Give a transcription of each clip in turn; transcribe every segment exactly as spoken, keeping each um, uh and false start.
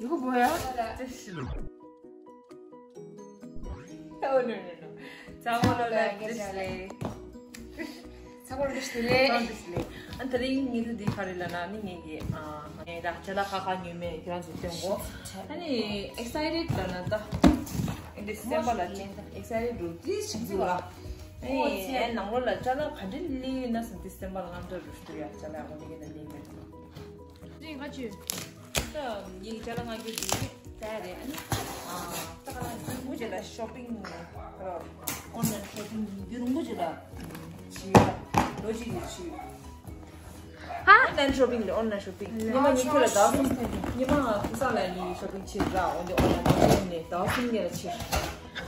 ཡོད་གོ་ཡ། ཨོ་ནོ་ནོ་ནོ། ཚང་མ་ལ་བཀྲ་ཤིས་བདེ་ལེགས། ཚང་མ་ལ་བཀྲ་ཤིས་བདེ་ལེགས། ཚང་མ་བཀྲ་ཤིས་བདེ་ལེགས། ཨ་ད་རིང་ངེད་ཚོ་འདི་ག་རེ་ལབ་ན་ནི་ངེད་ཀྱི་ཨ་ངེད་ད་ཅ་ལག་ཁ་ཁ་ཉོས་མེད་ཁྱེད་རང་ཚོ་སྟོན་གོ། ཨ་ནི་ཨེག་སའི་ཊེཌ་ལབ་ན་ད་ཨིན་ཌི་སེམ་པར་ལ་ཅིག་ཨེག་སའི་ཊེཌ་འདུག་དེ་ཞིག་འདུག་ལ། ཨ་ནི་ཨེ་ནང་ལོགས་ལ་ཅ་ལག་ག་འདྲ་ལི་ཡོད་ན་སམ་ཌི་སེམ་པར་ལ་ང་འདྲ་རུ་ཞུ་ཡ་ཅ་ལག་ཡག་པོ་འདི་ག་ན་ལི་མེད་དུ། རིང་ག་ཅུ། ད་ངའི་ཅ་ལག་མངགས་རྒྱུ་འདི་ད་རེད། ཨ་ནི་ཨ་ད་ག་ལ་རིང་པོ་ཅིག་ལ་ཤོ་པིང་ཨོན་ལའིན་ཤོ་པིང་འདི་རིང་པོ་ཅིག་ལ་བྱས་ཡོད། ལོ་གཅིག་ལ་བྱས་ཡོད། ཧ། ཨོན་ལའིན་ཤོ་པིང་ལས་ཨོན་ལའིན་ཤོ་པིང་ཉི་མ་ཉི་ཁྱོད་ལ་ཟླ་གསུམ། ཉི་མ་ཁུ་སང་ལ་ཡི་ཤོ་པིང་བྱས་ར། འོན་ཏེ་ཨོན་ལའིན་ཤོ་པིང་ནས་ཟླ་གསུམ་ངེད་ལ་བྱས།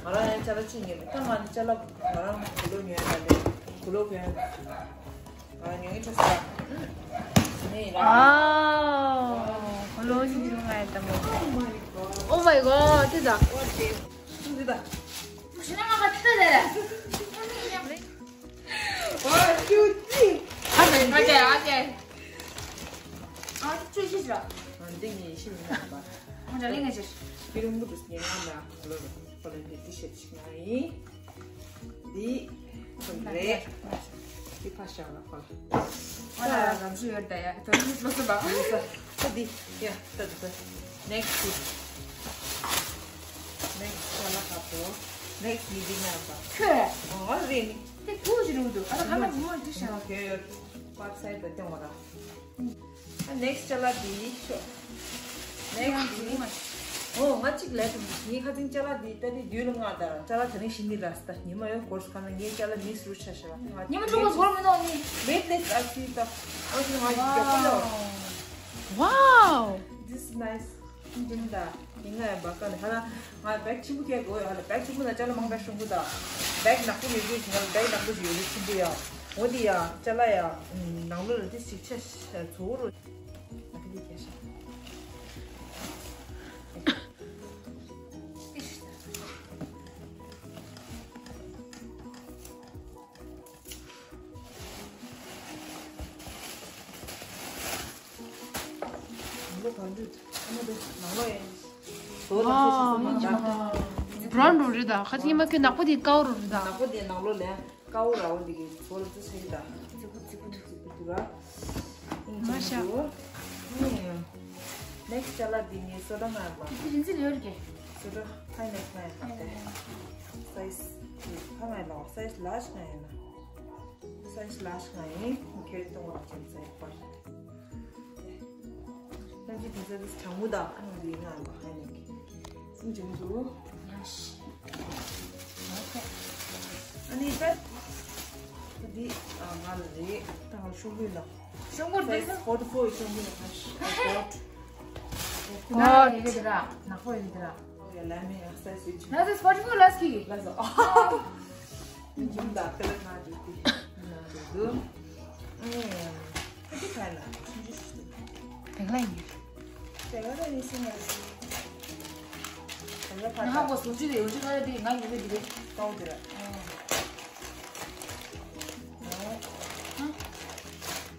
ང་རང་ཡང་ཅ་ལག་གཅིག་ཉོས་མེད། ད་ང་ནི་ཅ་ལག་ང་རང་གུ་ལོ་ཉོས་ཡ་ད་ལས་གུ་ལོ་གོན། ཨ་ཉོ་གི་ཆོག་ས། ནི་ར། ཨའོ། ལོ་ཉི་ཤུ་ལྔ་ཡི་ད་མོ། Oh my god. Oh my god. དེ་ད། ཨོ་དེ། ཅུང་ཟད་ད། ཞི་ན་ང་ག་ཚོད་ལས། ཨོ་ཅུ་ཅི། ཨ་ཅེ་ཨ་ཅེ་ཨ་ཅེ། ཨ་ཅེ་ཅུ་ཅི་ཞིག་ལ། ཨ་འདི་ངས་ཤི་མི་ཉན་པ། ང་ད་ལེ་ང་ཅེ། ཁྱེད་རང་མུ་དུ་ཉན་ང་ན་ལོ་ལོ་ལོ་ལོ་འདི་ཤེད་ཅིག་ང་ཡིན། འདི་ཁོ་རེད། འདི་ཕ་ཤ་ལ་ཁོ་ལ། ཨ་ལ་ལ་ལམ་ཞུ་ཡོད་ད་ཡ། ད་འདི་ལོ་སོ་ལ། ལོ་སོ། ད་འདི་ཡ་ད་འདི་ད། ནེག་སི་ཊི། ནེག་སི་ཊི་ལ་ཁ་པོ། ནེག་སི་ཊི་ཡི་འདི་ང་པ། ཁོས། ཨོ་རེད་ནི། དེ་ཐུག་ཅི་རུ་འདུག་ཨ་ད་ཁ་ན་མོ་འདི་ཤ་ལ། ཁོས་ཡོད། པར་སའི་ད་སྟོན་བ་ར། ནེག་སི་ཊི་ཅ་ལག་འདི་ཤོག་ནེག་སི་ཊི་འདི། ཨོ་ང་གཅིག་ལས་དུ་ངའི་ཁ་ཚིག་ཅ་ལག་འདི་ལྟ་དུས་དུས་ལ་ང་དང་ཅ་ལག་དེ་རིང་ཤི་མི་ར་སྟ་ཉི་མ་ཡོད་སྐོར་སུ་ཁ་ན་ངའི་ཅ་ལག་མིས་རུ་ཆ་ཤ་བ། ཉི་མ་ཆུང་མ་སྐོར་མི་ནོག་ནི། Wait, let's ask you the. Okay, my God. Wow. This is nice. ཡིན་ད། ཡིན་ང་ཡང་བ་ཀ་ནས་ཧ་ལ་ང་བེག་ཆེན་པོ་སྐྱེལ་དགོས་ཡོད། ཧ་ལ་བེག་ཆེན་པོ་ན་ཅ་ལག་མང་པོ་ཤོང་གི་ད། བེག་ནག་པོ་ཡོད་རྒྱུ་ཞིག་ང་ལ་བེག་ནག་པོ་ཞིག་ཡོད་རྒྱུ་ཆེན་པོ་ཡ། འོ་དེ་ཡ་ཅ་ལག་ཡ། ནང་ལོགས་ལ་དེ་ཞིག་ཆ་ཚོ་རུ། ང་དེ་དེ་རྒྱལ་ཤ། བྲོན་རུ་རེད་ད། ཁ་ཅིག་མ་ཁྱོད་ནག་པོ་དེ་དཀར་རུ་རེད་ད། ནག་པོ་དེ་ནང་ལོགས་ལས་དཀར་རུ་ར་བ་འདི་གི་ཚོར་ཙི་ཤེས་ད། ཙི་གུ་ཙི་གུ་ཙི་གུ་འདུག་ར། མ་ཤ། ནེག་སི་ཊི་ཅ་ལག་འདི་ངས་སོ་ཌ་ང་ཡང་མ། འདི་རིན་ཙི་ལོས་རྒྱལ། སོ་ཌ་ཧའི་ནེག་སི་ང་ཡང་མ་སྟེ། སའི་ཛི་ཧ་ང་ཡང་ལོ་སའི་ཛི་ལཱར་ཇི་ང་ཡང་ན། སའི་ཛི་ལཱར་ཇི་ང་ཡིན། ཁྱེད་གཏོང་བ་ཅན་ཚེ་པར། ལྷན་ཅིག་དེ་ཚོ་དེ་གྲང་མོ་དང་ཨ་ནི་ལི་ང་ལ་ཧ་ནི་གི་སིན་ཅིང་དུ། ཨ་ནི་ད་འདི་ང་ལ་རེད། ད་ང་ཤོག་གུ་ལ། ཤོག་གུ་དེ་ཚོ་ཕོར་ཊི་ཕོར་ཤོག་གུ་ལ་ང་ཤོག་གུ། ཕོར་ཊི། ཕོར་ཊི། ཡ་ལ་མེ་ཡ་སའི་ཛི་ཅིང་། ང་ཚོ་ཕོར་ཊི་ཕོར་ལ་སྐྱེས་ཀྱི། ལ་ཟོ། ཡིན་ད་ཁ་ལ་ང་འགྲོ་དེ། ང་འགྲོ་དུ། ཨེ། ཁ་ཅིག་ཁ་ལ་ཆུང་ཆུང་ཞིག་འདུག་དེ་ལ་ཡིན། དེ་ལ་ལ་ཡིན་སྲིད་ང་རེད། དེ་ལ་ཕ་ང་ཧ་གོ་སུ་ཅི་རེད་ཡོད་ཅི་ག་རེད་དེ་ང་ཡིན་ནི་དེ་རེད། ཀའོ་དེ་ར། ཨ།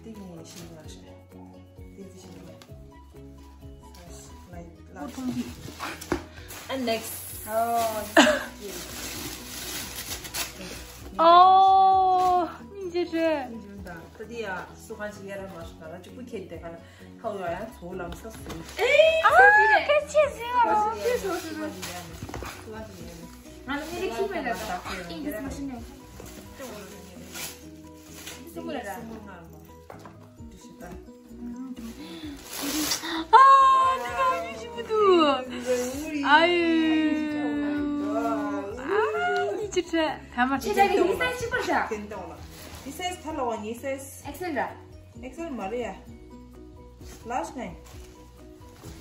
དེ་ཡིན་ཤིང་ང་ཤ། དེ་དེ་ཤིང་ང་། ཨོ་ཐོང་གི། And next. ཨོ། ཨོ། སྙིང་རྗེ་ཆེ། སྙིང་རྗེ་མི་འདུག་ད་དེ་ཡ་སུ་གང་ཞིག་ཡ་ར་མ་ཤི་ང་ལ་གཅིག་པུ་ཁྱེར་ཏེ་ག་ལ་ཧའོ་ཡ་ཡ་ཚོ་ལམ་ས་སུ། ཨེ། ཨ། སྐད་ཆ་ཟིན་ཨ་རོ། སུ་གང་ཞིག་ཡ་ནི། སུ་གང་ཞིག་ཡ་ནི། ང་ལ་མི་རིགས་ཁྱིམ་མེད་ལ་ད། ཨིན་ཇི་མ་ཤི་ནས། སུ་མོ་ལ་ར། སུ་མོ་ང་མ། དུ་ཤི་ད། ཨ། འདི་ག་ཉི་ཤི་མི་འདུག་ཨ་ཡུ། ཨ། ཉི་ཅི་ཁྲ་ཐ་མ་ཁྲ། ཁྱེད་ཅག་གི་ནི་སའི་ཛི་ཅི་པར་ཤ། ཁེན་ཏོང་ལ། ནི་སའི་ཛི་ཐ་ལ་བ་ནི་སའི་ཛི། ཨེག་སེལ་ར། ཨེག་སེལ་མ་རེད་ཡ། ལཱར་ཇི་ནའི།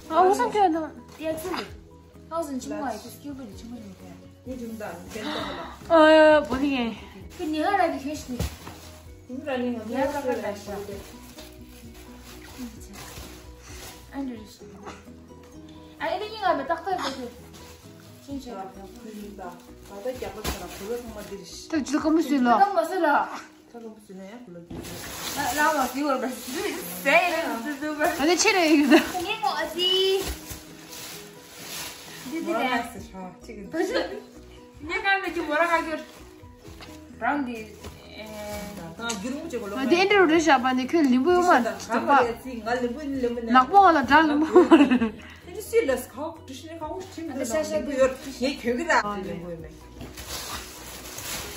ཨ། འོ་སང་ཁྱོད་ནང་། དེ་ཨེག་སེལ་རེད། ཨ་ཟིན་ཆུང་བ་ཡི་ཁྱོད་སྐྱོ་པོ་རེད་ཆུང་བ་རེད་དེ། ནི་ཇུམ་དང་ཁེན་ཏོང་ལ། ཨ། བོ་ནི་ངས། ཁྱོད་ཉེ་ཧ་ར་གི་ཁྱོད་ཤི་ནི། ཉེ་ཧ་ར་གི་ཁྱོད་ཤི་ནི། ཨ་འདྲ་རེད་ཤི། ཨ་ཨེ་ནི་ང་མི་ཏག་ཏག་ཏག་ཏག་ཅིན་ཅིན་ལ་ཁུལ་ཡིན་ད། ད་ལྟ་རྒྱག་པ་ཚར་ལ་བུ་ལོ་ཚང་མ་འདི་རེད་ཤི། ད་ཇི་ལ་ཀ་མི་སུ་ལ། ད་ཀ་མི་སུ་ལ། ད་ཀ་མི་སུ་ལ་ཡང་བུ་ལོ་འདི་རེད། ལ་ལ་མ་སི་བར་བ་སི་སི་སི་སི་སི། ད་ནི་ཆེ་རེ་ཡིན་ད། ངས་མོ་ཨ་ཙི། ངས་གང་ལ་ཅི་མོ་ར་ག་གྱུར། རང་གི། ཨེ། ད་རྒྱུན་མུ་ཅེ་གོ་ལོ། ང་དེ་འདྲ་རེད་ཤག་པ་ནི་ཁྱོད་ལིམ་བུ་ཡོད་མ་རེད་ད་པ། ང་ལིམ་བུ་ལིམ་བུ་ནག་པོ་ང་ལ་འདྲ་ལིམ་བུ་མ་རེད། དེ་ནི་སུས་ལས་ཁའོ་དྲི་ཤི་ནི་ཁའོ་ཁྲིམ་དུ་ནང་ལིམ་བུ་ཡོད། ངས་གྱོད་གི་ར་ལིམ་བུ་ཡོད་མེད།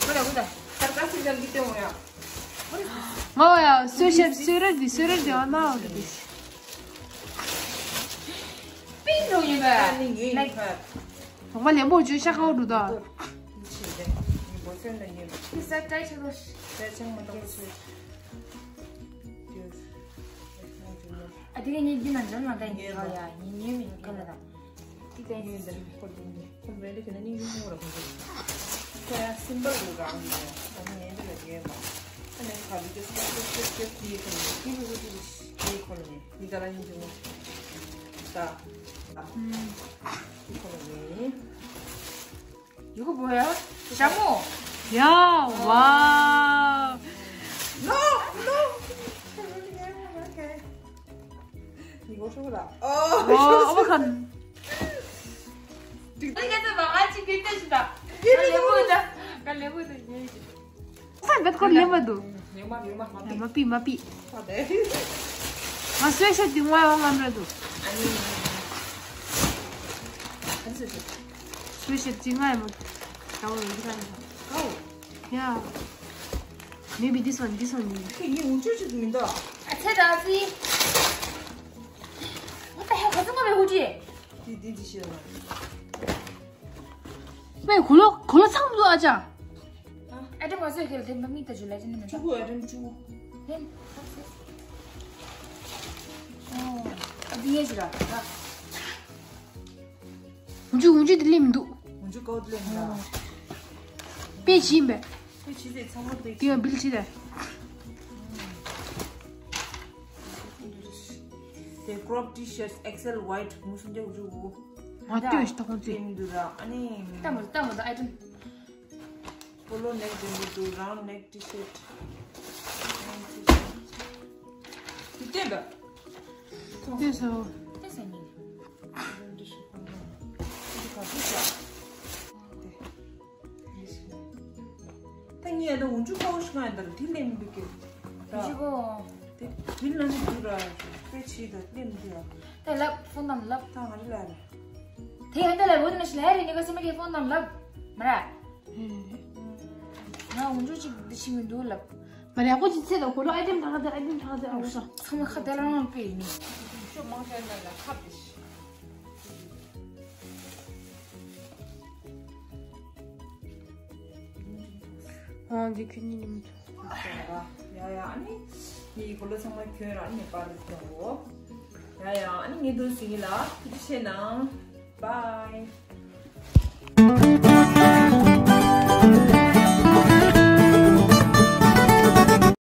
ཁོ་ལ་ཁོ་ད་ད་ཀ་སི་ལ་གི་ཏེ་འོང་ཡ། ང་ཡ་སོས་ཤ་སོས་ར་དི་སོས་ར་དི་ཨ་ན་འོ་དི། པིན་རུ་ཡིན་པ། ཨ་ནི་ངའི་ཡིན་པ། ཐོག་མ་ལེན་པོ་བཅོས་ཤ་ཁའོ་འགྲོ་ད། ཆེ་བས། ངའི་བོ་སོན་ལ་ཉེ་བ། ཁི་ས་ཏྲའི་ཆ་ལོ། ས་ཆང་མ་ཏོག་ཆེ། ཨ་དེ་ག་ཉིད་ཀྱི་ནང་འཇམ་ལ་ད་ཉེ་བ་ཡ་ཉེ་ཉེ་མི་ཁ་ལ་ད། ཏི་ཏའི་ངའི་འདིར་ཁོ་ལ་ཉེ་ཁོ་ལ་མེད་ལ་ཁྱོད་ན་སྙིང་རྗེ་མོ་ར་ཁོ་ཚོ། ཁོ་ཡ་སིམ་པལ་རུ་རང་ཉེ་ད་ནི་ངའི་འདི་ལ་ཉེ་བ། ཨ་ནི་ཁ་ལི་ཏི་སི་ཏི་ཏི་ཏི་ཏི་ཁོ་ལ་ཉེ་ཁོ་ལ་ཉེ་ཁོ་ལ་ཉེ་ཁོ་ལ་ཉེ་ད། ཁོ་ལ་ཉེ། ཡུ་གུ་བོ་ཡ། ཞྭ་མོ། ཡ། ཝའོ། No, no. Okay. ནི་གོ་ཤོ་ལ། ཨོ། ཨོ་ཁན། ད་ཡ་ད་མ་ང་ཅི་གི་ཏེ་ཞིག་ད། ང་ལེ་མོ་ད། ང་ལེ་མོ་ད་ཉེ་ཞིག་ས་བེད་ཁོར་ལེ་མ་འདུག་ཡ་མ་པི་མ་པི། མ་པི་མ་པི། ང་སོས་ཤ་དི་ངོ་ཡ་ང་མ་རེད་འདུག་ཨ་ནི། སོས་ཤ་དི་ང་ཡ་མ། ད་འོ་འདི་ག་ནི། ཨོ། Yeah. Maybe this one, this one. ཁྱེད་ཡིན་འུ་ཅོ་ཅིག་མི་འདུག་ཨ་ཚེ་ད་སི། What the hell? ག་ཚོད་ངོ་བའི་ཧུ་ཅི། དི་དི་དི་ཤེས་ལ། ཝེ་གོ་ལོ་གོ་ལོ་ཚང་མ་འདུག་ཨ་ཅག་ཨ་ཏི་མ་ཟོས་ཁེལ་དེ་མ་མིག་ད་ཇུ་ལ་ཅི་ནི་མི་ད། ཅུ་གུ་ཨ་ཏི་ཅུ་གུ། ཨོ། ཨ་ཏི་ངེ་ཞིག་ར་ད། འུ་ཅུ་འུ་ཅུ་དི་ལེམ་འདུག་འུ་ཅུ་ཀའོ་དི་ལེམ་ད། པེ་ཅི་ཡིན་པས། པེ་ཅི་དེ་ཚང་མ་པེ་ཅི། དེ་བ་བིལ་ཅི་ད། དེ་crop T-shirts X L white མུ་སུམ་བརྒྱ་དགུ་བཅུ་གོ། མ་ལྟོས་ཤི་ད་ཁོང་ཚོས། ལེམ་འདུག་ར་ཨ་ནི། ལྟ་མོ་ལྟ་མོ་ད་ཨ་ཏི། Polo neck འདྲ་པོ་འདུག round neck T-shirt། དེ་བསྟན་པ། བསྟན་སོ། བསྟན་ས་ཉིན། ད་ངས་ད་འུ་ཅུ་ཁ་བོ་ཞིག་ང་ཡིན་ད་ར་དེ་ལེན་འདུག་གི། འུ་ཅུ་ཁོ། དེ་དེ་ལ་ནི་འདུག་ར་དཔེ་ཆེ་ད་ལེན་འདུག་ཡ། ད་ལབ་ཕོན་དང་ལབ། ད་ང་རི་ལ་ར། དེ་ཡང་ད་ལ་བོད་ནས་ལྷ་རི་ནི་ག་སེ་མ་གི་ཕོན་དང་ལབ་མ་ར། ང་འུ་ཅུ་ཅིག་འདི་ཤི་མི་འདུག་ལབ། མ་ར་ཡག་པོ་ཅིག་ཚེ་ད་གོ་ལོ་ཨའི་ཏེམ་དང་ད་ཨའི་ཏེམ་དང་ད་ཨ་བོ་ས། ཚང་མ་ཁ་དེ་ལ་རང་པེ་ཡིན་ནི། ཤོ་མང་ཤ་ན་ལ་ཁབ་དེ་ཤི། ཨང་གི་ཁྱོད་གཉིས་ནི་མི་ཐུབ། ཡ་ཡ་ཨ་ནི། ངའི་གོ་ལོ་ཚང་མ་ཁྱོད་རང་ནི་པར་ཐོན་འོ། ཡ་ཡ་ཨ་ནི་ངའི་དུས་སི་ལ་ཐུགས་རྗེ་ཆེ་གནང་། Bye.